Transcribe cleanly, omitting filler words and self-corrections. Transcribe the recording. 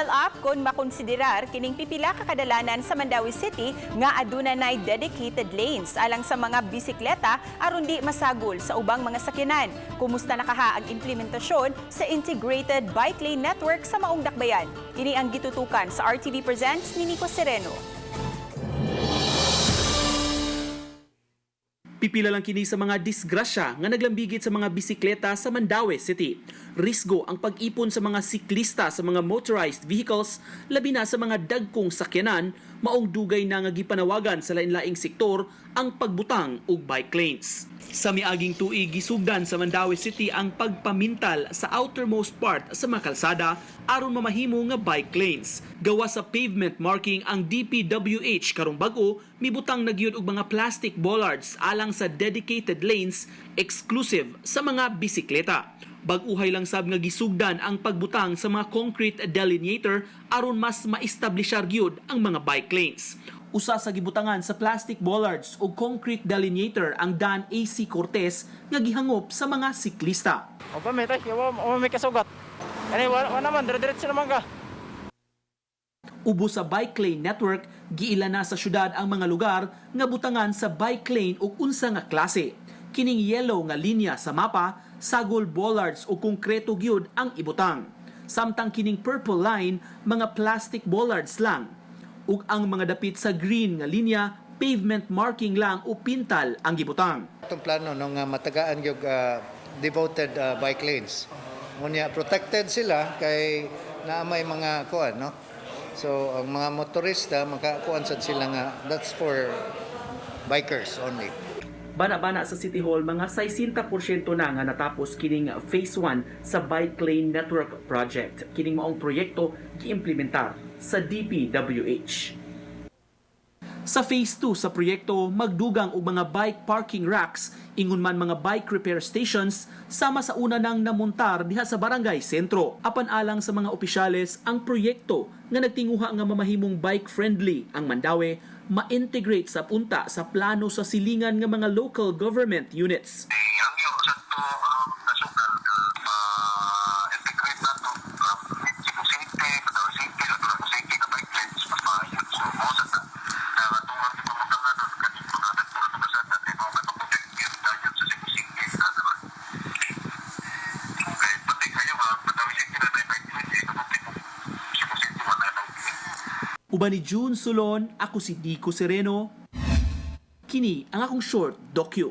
Level up kung makonsiderar kining pipila ka kadalanan sa Mandaue City nga aduna nay dedicated lanes alang sa mga bisikleta aron di masagol sa ubang mga sakyanan. Kumusta na kaha ang implementasyon sa integrated bike lane network sa maong dakbayan? Ini ang gitutukan sa RTV Presents ni Nico Sereno. Pipila lang kini sa mga disgrasya nga naglambigit sa mga bisikleta sa Mandaue City. Risgo ang pag-ipon sa mga siklista sa mga motorized vehicles, labi na sa mga dagkong sakyanan, maong dugay na nga gipanawagan sa lain-laing sektor ang pagbutang og bike lanes. Sa miaging tuig, gisugdan sa Mandaue City ang pagpamintal sa outermost part sa mga kalsada aron mamahimo nga bike lanes. Gawa sa pavement marking, ang DPWH karong bag-o mibutang na gyud og mga plastic bollards alang sa dedicated lanes exclusive sa mga bisikleta. Bag-uhay lang sab nga gisugdan ang pagbutang sa mga concrete delineator aron mas maestablishar gyud ang mga bike lanes. Usa sa gibutangan sa plastic bollards o concrete delineator ang Dan AC Cortez nga gihangop sa mga siklista. O pa may tay, wa wa may kasugat. Ani wa wa naman, dire-diretso naman ka. Ubos sa bike lane network, giila na sa syudad ang mga lugar nga butangan sa bike lane ug unsa nga klase. Kining yellow nga linya sa mapa, sagol bollards o konkreto gyud ang ibutang. Samtang kining purple line, mga plastic bollards lang. Ug ang mga dapit sa green nga linya, pavement marking lang o pintal ang gibutang. Atong plano no nga matagaan gyud devoted bike lanes. Ngunya protected sila kay naa may mga kuan, no. So ang mga motorista makakuan sad sila nga that's for bikers only. Bana-bana sa City Hall, mga 60% na nga natapos kining Phase 1 sa Bike Lane Network Project. Kining maong proyekto giimplementar sa DPWH. Sa Phase 2 sa proyekto, magdugang og mga bike parking racks, ingon man mga bike repair stations, sama sa una nang namontar diha sa barangay sentro. Apan alang sa mga opisyales, ang proyekto nga nagtinguha nga mamahimong bike-friendly ang Mandaue, ma-integrate sa punta sa plano sa silingan nga mga local government units. Hangyo sa to ang nasyonal na ma-integrate na to Cebu City, Mandaue City, Lapu-Lapu City na bike lanes, mas maayo. So, mao sa ta na atong ang pamutang na doon kaning mga dagko na kasada kay mao katong protect dayon sa Cebu City na naman. Kay pati kayo ha, Mandaue City na may bike lane, eh, kabuti kung Cebu City wala na bike lane. Uban ni June Solon, ako si Nico Sereno. Kini ang akong short docu.